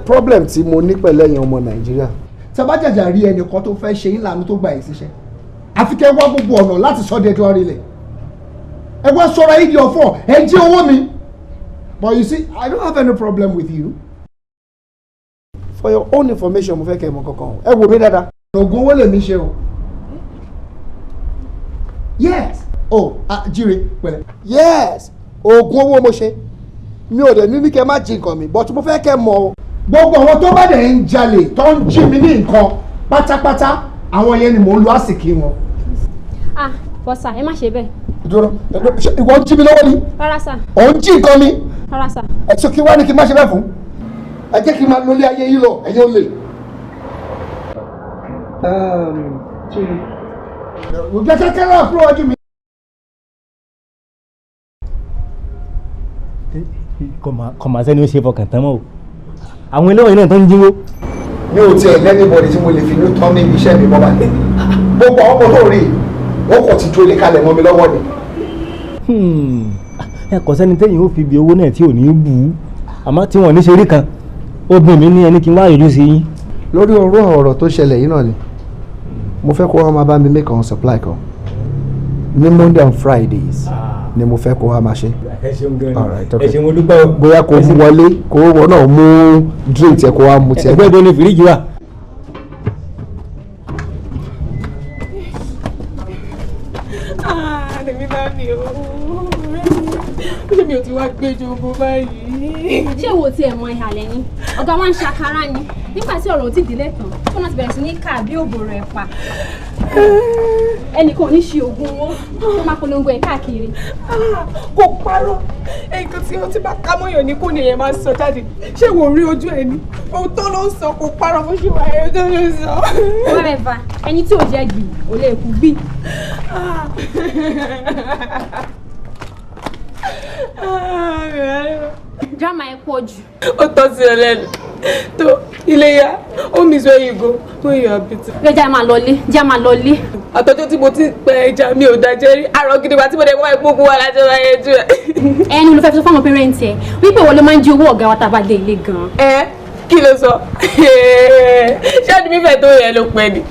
Problem tí mo ní pẹ̀lú ẹ̀yin ọmọ Nàìjíríà, tí a bá jàjà rí ẹnìkan tó fẹ́ ṣe yín lànà tó gba yín síṣẹ́, àfi kẹ́ wá gbogbo ọ̀nà láti sọ de ẹjọ́ rílẹ̀. Ẹ wá sọ̀rọ̀ yìí di ọ̀fọ̀, ẹ jí owó mi. But you see, I don't have any problem with you. For your own information, mo fẹ́ kẹ́ ẹ mọ̀ kankan. Ẹ wò mí dáadáa. Oògùn owó lèmi ṣe o. Yes. Oh, ah, jíire pẹ̀lẹ́. Yes, oògùn owó mo ṣe. Mi ò dẹ̀ ní kẹ́ má jí nǹkan mi, but mo fẹ́ kẹ́ mọ̀ o. Gbogbo àwọn tó bá dẹ̀ ń jalè, tó ń jí mi ní nǹkan pátápátá, àwọn yẹn ni mò ń lo àsìkí wọn. Ah, bọ́sà, ẹ má ṣe bẹ́ẹ̀. Dúró, ṣé ìwọ ń jí mi lọ́wọ́ ni? Rárá sà. Ò ń jí nǹkan mi? Rárá sà. Ẹ sọ kí wá ní kí n má ṣe bẹ́ẹ̀ fún. Ẹ jẹ́ kí n máa lólé ayé yìí lọ, ẹ̀yin ò lè. Jíire. Kẹ́kẹ́ náà kúrò wájú mi. Kọ̀mà sẹ́ni ó ṣe fọkàn tán mọ́ o, àwọn eléwọ̀n náà tó ń jíwó. Mi ò tiẹ̀ lẹ́nìbọ̀dì tí mo lè fi inú tán níbi iṣẹ́ mi mọ́ báyìí. Gbogbo àwọn ọmọ tó rí, wọ́n kàn ti jó ilé kalẹ̀ mọ́ mi lọ́wọ́ ni. Ẹ kò sẹ́ni téyìn ó fi ibi owó náà tí ò ní bù ú, àmọ́ tí wọ́n ní ṣe rí kan, obìnrin mi ní ẹni kí n wá yọjú sí yín. Lórí ọ̀rọ̀ tó ṣẹlẹ̀ yìí náà ni mo fẹ́ kó wá máa bá mi make on supply kan ní Monday and Fridays ni mo fẹ́ kó wá máa ṣe. Ẹ ṣeun gan. All right, okay. Ẹ ṣeun, mo dúpẹ́ o. Bóyá kó mú wọlé, kó wọ náà mú drink tiẹ̀, kó wá mú tiẹ̀. Ẹgbẹ́ ìbò ni fìríjì wà. Ah, tèmi bá mi o. Ó ṣe mi ò ti wá gbé jogbo báyìí. Ṣé wo tiẹ̀ mọ ìhàlẹ̀ ni? Ọ̀gá wa ń ṣàkárá ni. Nígbà tí ọ̀rọ̀ ò tí ì délẹ̀ tán, tí wọ́n ti bẹ̀rẹ̀ sí ní kà bí òbò rẹ̀ pa. Ẹnìkan ò ní ṣe oògùn owó tó máa polongo ẹ̀ káàkiri. Ah, kò parọ́. Nǹkan tí ó ti bá ká mọ́yàn ní kò ní èèyàn máa sọ jáde. Ṣé wo rí ojú ẹ ni? Òótọ́ ló ń sọ, kò parọ́ bó ṣe wà ẹ̀, òótọ́ ló ń sọ. Whatever, ẹni tí ò jẹ́ gbì ò lè kú gbì. Ah. Ah, Drama ẹ pọ̀ jù. Ó tọ́ sí ọ lẹ́nu tó iléyà. Home is where you go when you are beautiful. Ẹ jẹ́ máa lọlé, jẹ́ máa lọlé. Àtọ́jọ́ tí mo ti ń pẹ ẹja, mi ò dájẹ́ rí àrò gidi wa tí mo dẹ̀ wá gbogbo wa lájọ́ máa yẹjú ẹ̀. Ẹni ló fẹ́ fi sọ fáwọn parents ẹ wípé ìwọ ló máa ń jí owó ọ̀gá wa tá a bá dé ilé gan-an. Ẹ kí ló sọ? Ṣé ẹni mi fẹ́ tó yẹ ló pẹ́ ni?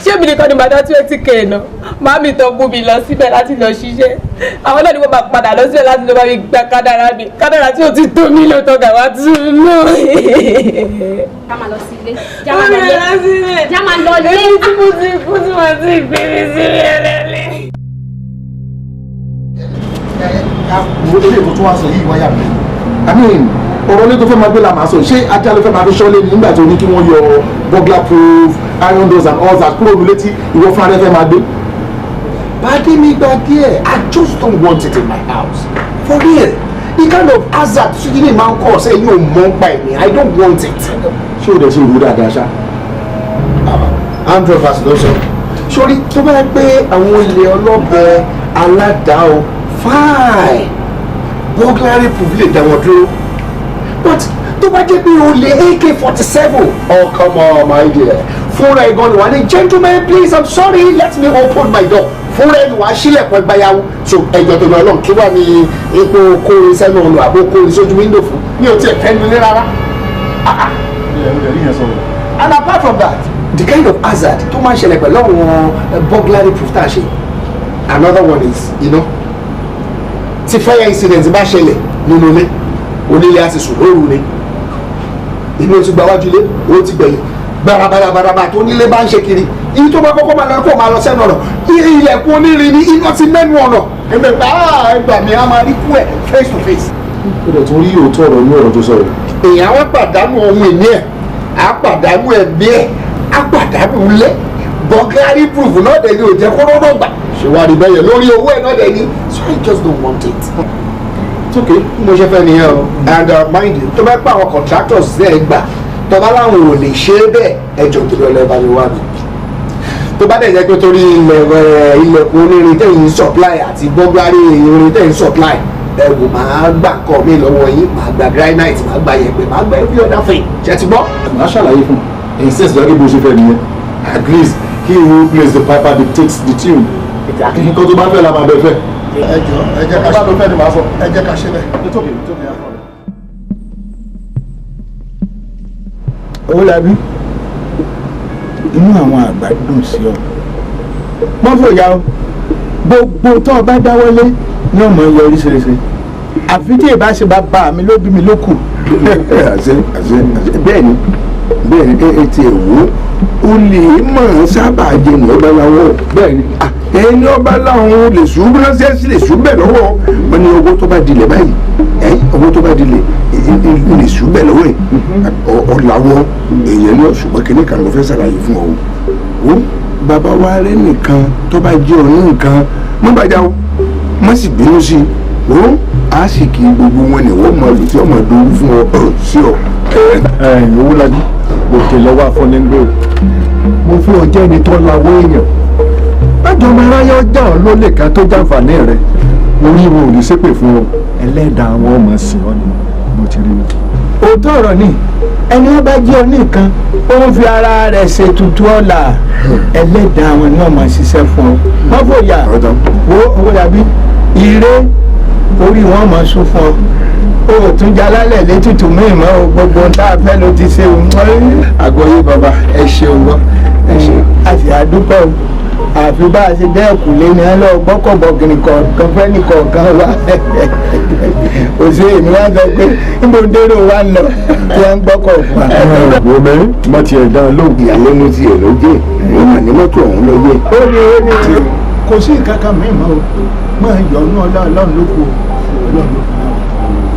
Ṣé mi nìkan ni màá dá 20K náà? Màámi tó mú mi lọ síbẹ̀ láti lọ ṣiṣẹ́, àwọn náà ni wọ́n máa padà lọ síbẹ̀ láti lọ bá mi gba kádàrá mi, kádàrá tí ò ti tó mi lọ tọ́ka wá tún lò. Ká máa lọ sílé. Já máa lọlé. Já máa lọlé. Èmi tí mo ti kú tí mo ti gbé mi sílé ẹlẹ́lẹ́. Wo ilé tó tún wá sọ yìí wáyà mi. I mean, ọ̀rọ̀ ilé tó fẹ́ máa gbé la máa sọ. Ṣé ajá ló fẹ́ máa fi ṣọ́lé ní nígbà tó ní kí wọ́n yọ burglar proof, iron doors and all that kúrò nílé tí ìwọ fúnra rẹ fẹ́ máa gbé? Pàdé mi, gba díẹ̀. I just don't want it in my house. For real. The kind of hazard tí ilé máa ń kọ́ ọ̀sẹ̀ yóò mọ̀ ń pa ẹ̀mí. I don't want it. Ṣé o dẹ̀ ṣe ìwúrọ̀ dáadáa ṣá? Andrew Vass ló sọ. Sórí tó bá yẹ pé àwọn ilé ọlọ́bẹ aládàá o, fine. Burglary proof lè dá wọn dúró. But tó bá jẹ́ pé o lè AK-47, oh, come on, my dear. Fúnra ẹ̀ gan ni wà ní, "Gentleman, please, I'm sorry, let me open my door." Fúnra ẹ̀ ni wàá sílẹ̀kùn ẹgbàáyàwó. So ẹjọ́ tó lọ lọ́n kí wà ní epo kórin sẹ́nu ọ̀nà àbó kórin sójú window fún. Mi ò tiẹ̀ fẹ́ nulẹ̀ rárá. And apart from that, the kind of hazard tó máa ń ṣẹlẹ̀ pẹ̀lú àwọn burglary proof tá a ṣe, another one is tí fire incident bá ṣẹlẹ̀ nínú ilé, onílé á ti sùn lóru ni, inú ti gba wájú ilé, ó ti gbẹ̀yìn gbarabarabara tó nílé bá ń ṣe kiri. Ibi tó bá kọ́kọ́ máa lọ, kó máa lọ sẹ́nu ọ̀nà, ilẹ̀kùn onírin ni iná ti mẹ́nu ọ̀nà ẹgbẹ́ gbà á, ẹgbà mi á máa rí kú ẹ̀ face to face. Ó dẹ̀ tún rí òótọ́ ọ̀rọ̀ ní ọ̀rọ̀ tó sọ̀rọ̀. Èèyàn wá pàdánù ohun ìní ẹ̀, á pàdánù ẹ̀mí ẹ̀, á pàdánù ilé. Burglary proof náà dẹ̀ ni ò jẹ́ kó rọ́rọ́ gbà ṣe wá rí bẹ́yẹn lórí owó ẹ̀ náà dẹ̀ ni. So I just don't want it. It's okay. Mo ṣe fẹ́ nìyẹn o. And mind you, tó bá pẹ́ àwọn contractors ẹ̀ gbà, tó bá láwọn ò lè ṣe é bẹ́ẹ̀, ẹjọ́ tó lọ lẹ́ẹ̀ bá mi wá mi. Tó bá dẹ̀ jẹ́ pé torí ilẹ̀ ilẹ̀kùn onírin tẹ̀yìn supply àti burglary irin tẹ̀yìn supply, ẹ wò, máa gbà kọ́ mi lọ́wọ́ yín, máa gba granite, máa gba yẹ̀pẹ̀, máa gba every other thing. Ṣe ti gbọ́? Màá ṣàlàyé fún un. Insist lọ́gẹ́ bó ṣe fẹ́ nìyẹn. At least he who plays the piper dictates the tune. Nǹkan tó bá fẹ́ la máa bẹ fẹ́. Ẹ jọ, ẹ jẹ́ ká Tó bá lọ fẹ́ ni màá sọ. Ẹ jẹ́ ká ṣe bẹ́ẹ̀. It's okay, it's okay. Owólabí, inú àwọn àgbà dùn sí ọ. Mọ́ fòyà o, gbogbo tó o bá dáwọ́lé ní ọmọ yọrí ṣeréṣe, àfi tí ìbá ṣe bàbá mi ló bí mi ló kù. Àṣẹ, àṣẹ, àṣẹ. Bẹ́ẹ̀ni, bẹ́ẹ̀ni. Ẹ ti ẹ̀ wò ó lè mọ̀ sábà jẹ ní ọba láwọ̀. Bẹ́ẹ̀ni, ẹni ọba láwọn lè sùn ránṣẹ́ sí lè sùn bẹ́ẹ̀ lọ́wọ́ wọn ni owó tó bá dilẹ̀ báyìí, ẹ owó tó bá dilẹ̀ lè sùn bẹ́ẹ̀ lọ́wọ́ ẹ̀ ọ̀làwọ̀ èèyàn ní ọ̀ṣùgbọ́n kìíní kan ló fẹ́ ṣàlàyé fún ọ o. Bàbá wa rẹ nìkan tó bá jẹ́ òní nǹkan mọ́ bàjá o, má sì bínú sí i o, a sì kí gbogbo wọn ni wọ́n máa lù tí wọ́n máa dowó fún ọ sí ọ. Owólabí, òkè lọ́wọ́ afọ́nilò, mo fún ọ jẹ́ ẹni tó lawọ́ èèyàn lájọ ọmọ aráyé ọjà ọ ló lè ká tó jàǹfààní rẹ, orí wọn ò ní ṣépè fún ọ, ẹlẹ́dàá wọn ọmọ sìn ọ ni mo ti rí wọn. Òótọ́ ọ̀rọ̀ ni, ẹni wọn bá jẹ́ ọ ní nǹkan ó ń fi ara rẹ̀ ṣètùtù ọ̀la, ẹlẹ́dàá wọn ni wọ́n máa ṣiṣẹ́ fún ọ. Wọ́n fòyà wo Owólabí, ire orí wọn máa sún fún ọ, o ò tún jalálẹ̀ létùtù míì mọ́ o, gbogbo ohun tá a fẹ́ ló ti ṣe o. Àgbọ̀yé bàbá, ẹ ṣeun gbọ́, ẹ ṣeun. A sì àdúpẹ́ o, àfi bá a ṣe dẹ́ẹ̀kù lé ní ẹ lọ gbọ́kọ̀bọ̀ kọ̀ọ̀kan fẹ́ ní kọ̀ọ̀kan wa kò sí. Èmi wá sọ pé níbo ń dérò wa ń lọ tí wọ́n ń gbọ́kọ̀ fún wa. Wo mẹ́rin má tiẹ̀ dán lóhùn. Ìyàlẹ́nu tiẹ̀ ló jẹ́ ìwọ́n mà ní mọ́tò ọ̀hún ló jẹ́. Ó ní, ó ní kò sí nǹkan kan mìíràn o, máa yọ ọ́nú ọlá Ọlọ́run ló kù, Ọlọ́run ló kù,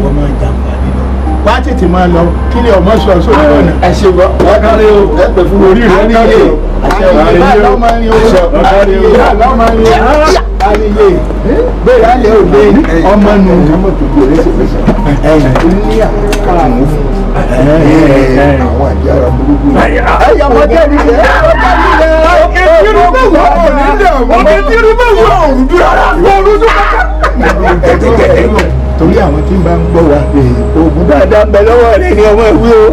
wọ́n máa jàǹfààní lọ. Wá tètè máa lọ kí ni ọmọ sọ sórí ọ̀nà. Ẹ ṣe gbọ́, ẹ kárí o, ẹ pè fún orí rẹ ní iye. Àṣẹ lọ́mọ ni o, àṣẹ lọ́mọ ni o, àríyé bẹ́ẹ̀ á lè òde ọmọ nù. Àwọn àjàrà burúkú. Ẹyà ọmọdé mi rẹ, ọmọdé mi rẹ. Òkè tí irú bẹ́ẹ̀ wọ̀ ọ́ ní dẹ̀ òkè tí irú bẹ́ẹ̀ wọ̀ ọ́ rúdú rárá rúdú kàkà. Torí àwọn tí ń bá ń gbọ́ wa, oògùn dáadáa ń bẹ lọ́wọ́ rẹ ni ọmọ ìwé o,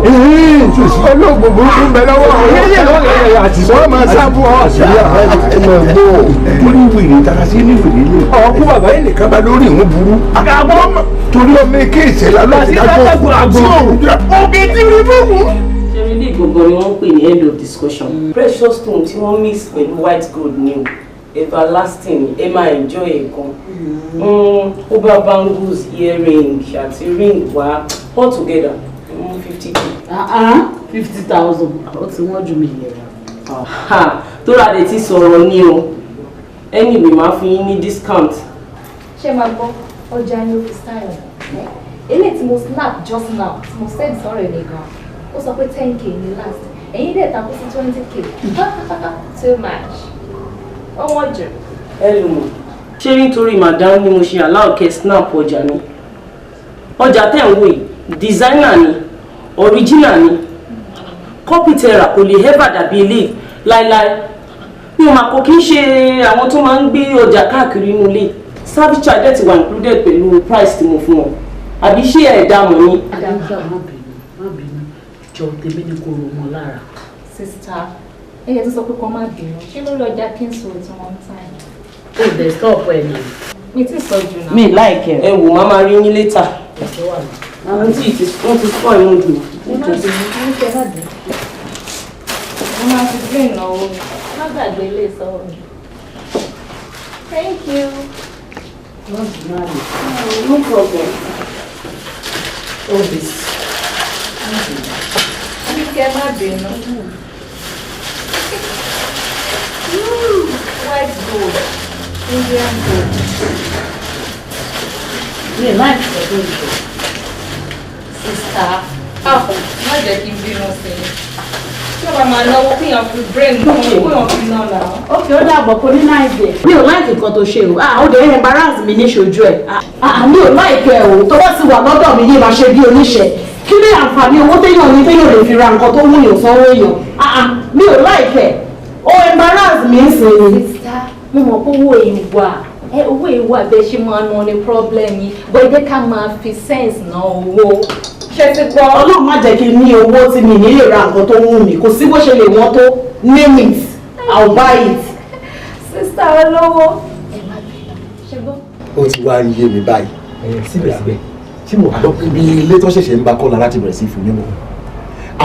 olóògùn burúkú ń bẹ lọ́wọ́ rẹ, wọ́n máa sábú ọ. Torí wèrè tara sí ní wèrè lé. Ọkú bàbá yìí nìkan bá lórí ìhun burú. Torí ọmọ eke ìṣẹ̀lá ló ti dájọ́ sí òun. Òkè tí irú bẹ́ẹ̀ wọ̀. Ṣé ilé gbogbo ni wọ́n ń pè ní end of discussion. Precious stone tí wọ́n mix pẹ̀lú white gold ni o, everlasting, ẹ máa enjoy ẹ̀ gan. Ó bá bangles, earring àti ring wá all together 50K. 50,000, ó ti wọ́n ju mi yẹn. Tó rà dé tí sọ̀rọ̀ ni o, anyway máa fún yín ní discount. Ṣé máa gbọ́, ọjà ni ó fi style eléyìí tí mo snap just now, tí mo send sọ̀rọ̀ ẹ̀ nìkan, ó sọ pé 10K ní last, ẹ̀yin dẹ̀ takú sí 20K, too much, ó wọ́n jù. Ẹ lò mọ̀, ṣé nítorí madam ni mo ṣe allow kẹ́ snap ọjà ni? Ọjà tẹ̀ ń wò yìí, designer ni, original ni, copy tẹ́ra kò lè ever dàbí eléyìí láíláí. Mi ò mà kò kí ń ṣe àwọn tó máa ń gbé ọjà káàkiri inú ilé. Service charge dẹ̀ ti wà included pẹ̀lú price tí mo fún wọn, àbí ṣé ẹ̀ dá mọ̀ ni? Adéníkà, má bínú, má bínú, jọ, tèmi ni kò rò mọ́ lára. Sister, ẹ yẹ tó sọ pé kó má bínú, ṣé lórí ọjà Kingswood tí wọ́n ń tà yìí? Ó dẹ̀ stop ẹ̀ nà. Mi ti sọ jù náà. Mi láìkẹ́. Ẹ wò, má máa rí yín later. Àwọn tí wọ́n ti spoil mood mi. Ẹ má bínú, ẹ ṣe má bínú. Mo máa fi gbé ìnáwó mi. Má gbàgbé ilé ìsọwọ́ mi. Thank you. No problem. All this. Kẹ́ má bínú. White gold, Indian gold. Mi láìkẹ́ tó ń sọ. Sister, ah, má jẹ́ kí n bínú sí i. Tí o bá máa náwó, kéèyàn fi brain náà, kéèyàn fi ná náà. Ok, ó dàbọ̀, kò ní náà ìdè. Mi ò like nǹkan tó ṣe o, ah, ó dẹ̀ embarrass mi níṣojú ẹ̀. Ah, mi ò like ẹ̀ o, tó bá ti wà lọ́dọ̀ mi yé máa ṣe bí oníṣẹ́. Kí ni àǹfààní owó téèyàn ní téèyàn lè fi ra nǹkan tó wúyàn sanwó èèyàn? Ah ah, mi ò like ẹ̀. Ó embarrass mi ń sìn ni. Sister, mo mọ̀ pé owó ìwà ẹ, owó ìwà bẹ́ẹ̀ ṣe máa ná ní problem yìí, bọ́ ẹ jẹ́ ká máa fi sense ná owó. Ṣé ti gbọ́? Ọlọ́run má jẹ́ kí n ní owó tí mi ní lè ra nǹkan tó wù mí. Kò sí bó ṣe lè wọ́n tó, name it, I'll buy it. Sister olówó, ẹ má bínú, ṣe gbọ́? Ó ti wá ń yé mi báyìí. Síbẹ̀síbẹ̀, tí mo Ibi ilé tó ṣẹ̀ṣẹ̀ ń ba kọ́ lára ti bẹ̀rẹ̀ sí fún mi mọ́.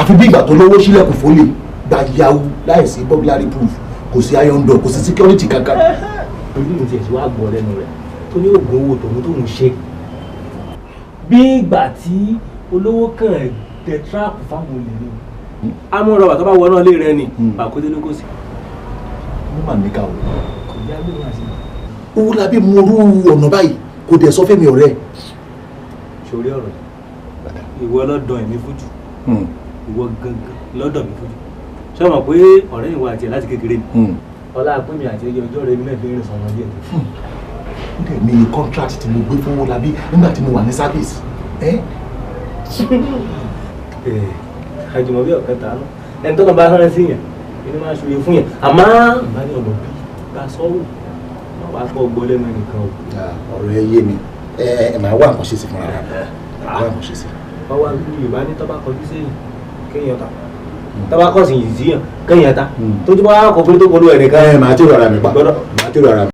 Àfi bí ìgbà tó lówó sílẹ̀kùn fólè gba yahoo, láìsí burglary proof, kò sí iron door, kò sí security kankan. Ojú mi tiẹ̀ sí wàá gbọ́ lẹ́nu rẹ̀ tó ní oògùn owó tòun tóun ṣe, bí ìgbà tí olówó kàn dẹ trap fáwọn olè ni. Amúrọ̀bà tó bá wọ náà lé rẹ ni pàkúté ló kó sí. Mo mà ní ká o. Kò yá gbé wọn àṣẹ. Owólabí mú orú ọ̀nà báyìí, kò dẹ̀ sọ fẹ́mi ọ̀rẹ́. Sórí ọ̀rọ̀ yìí, ìwọ lọ́dọ̀ ẹ̀mí fújù, ìwọ gangan lọ́dọ̀ mi fújù. Ṣé o mọ̀ pé ọ̀rẹ́ ìwọ àti ẹ̀ láti kékeré ni ọlá pínmi àti ẹyẹ ọjọ́ rẹ mi náà fi ń rìn sọmọ díẹ̀ tó. Ó dẹ̀ mi ní contract tí mo gbé fún Owólabí nígbà tí mo wà ní service. Àjùmọ̀bí ọ̀kan tàánú, ẹni tó lọ bá rán sí yẹn ẹni máa ṣòye fún yẹn, àmọ́ ìbá ní ọ̀nà bí gba sọ́wọ́ má wàá kọ́ gbọ́ lẹ́nu ẹnìkan o. Ọ̀rọ̀ ẹ yé mi. Ẹ ẹ máa wá nǹkan ṣe sí fúnra rẹ̀, máa wá nǹkan ṣe sí. Wọ́n wá Yorùbá ní tọ́ bá kọjú sẹ́yìn kéèyàn ta, tọ́ bá kọ̀ sí yìí síyàn kéèyàn ta, tójú bá kọ̀ pé tó polú ẹnìkan. Ẹ máa tí ì rọra mi pa, máa tí ì rọra mi.